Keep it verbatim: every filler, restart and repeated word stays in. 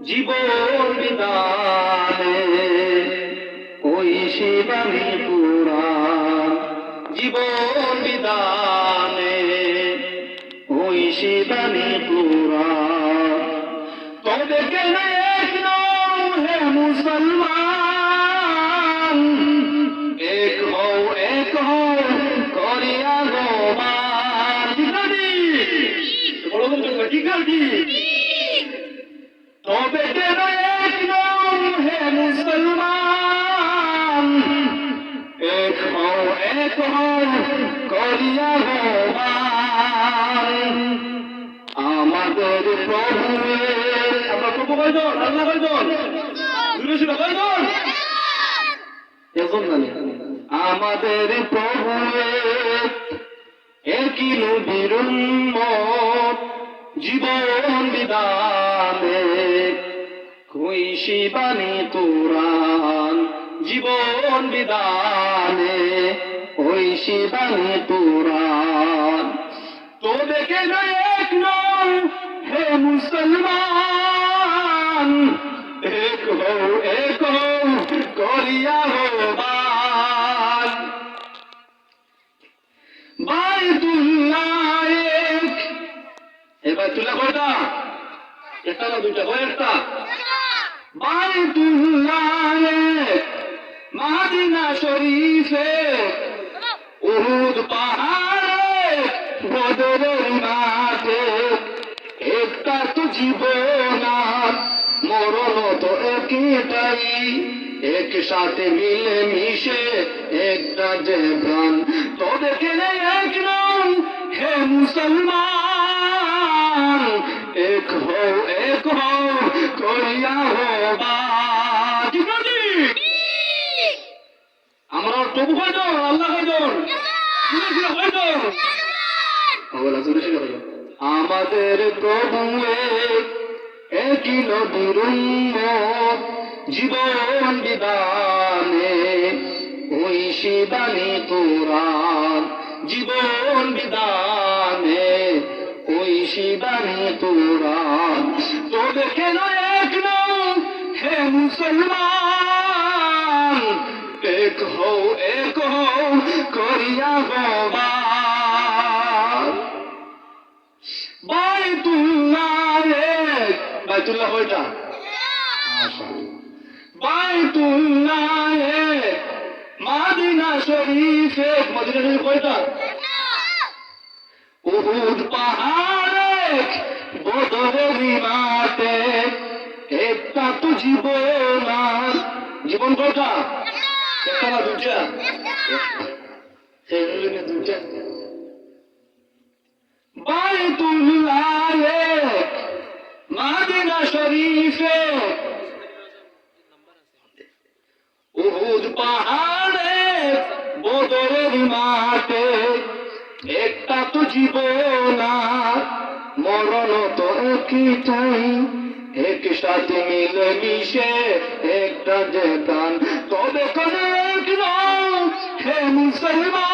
জীবন বিধানে ওই সে বাণী কোরআন, জীবন বিধানে ওই সে বাণী কোরআন। তবে কেন এক নও হে মুসলমান? এক হও, এক হও করিয়া আহ্বান। ঠিক না ঠিক? বড় বড় কথা, ঠিক না ঠিক? তবে কেন এক নও হে মুসলমান? এক হও, এক হও করিয়া আহ্বান। আমাদের প্রভু এক। আমরা প্রভু কয়জন? আল্লাহ কয়জন? জোরে জোরে কয়জন? একজন জানে। আমাদের প্রভু এক, একই নবীর উম্মত, জীবন বিধানে ওই সে বাণী কোরআন, জীবন বিধানে ওই সে বাণী কোরআন। তবে কেন এক নও হে মুসলমান? এক হও, এক হও করিয়া আহ্বান। বাইতুল্লাহ এক। এ বাইতুল্লাহ কয়টা? একটা না দুইটা? কয় একটা? বাইতুল্লাহ এক, মাদিনা শরীফ এক, উহুদ পাহাড় এক, বদরের মাঠ এক। একটা তো জীবন আর মরণ তো একটাই, একসাথে মিলে মিশে একটা যে প্রাণ। তবে কেন এক নও হে মুসলমান? এক হও, এক হও করিয়া আহ্বান। ঠিক না ঠিক? আমরা প্রভু কয়জন? আল্লাহ কয়জন? জোরে জোরে কয়জন? আল্লাহ জোরে জোরে কয়জন? আমাদের প্রভু এক, একই নবীর উম্মত, জীবন বিধানে ওই সে বাণী কোরআন, জীবন বিধানে ওই সে বাণী কোরআন। তবে কেন এক নও হে মুসলমান? এক হও, এক হও করিয়া আহ্বান। বাইতুল্লাহ এক। বাইতুল্লাহ কয়টা? মাশাআল্লাহ। বাইতুল্লাহ এক, মাদিনা শরীফ এক। মদিনা শরীফ কয়টা? উহুদ পাহাড় এক, বদরের মাঠ এক। একটা তো জীবন আর। জীবন কয়টা? একটা না দুইটা? একটা। সেই জন্য দুইটা। বাইতুল্লাহ এক, মাদিনা শরীফ এক, উহুদ পাহাড় এক, বদরের মাঠ এক। একটা তো জীবন আর মরণ তো একটাই, একসাথে মিলে মিশে একটা যে প্রাণ। তবে কেন এক নও হে মুসলমান?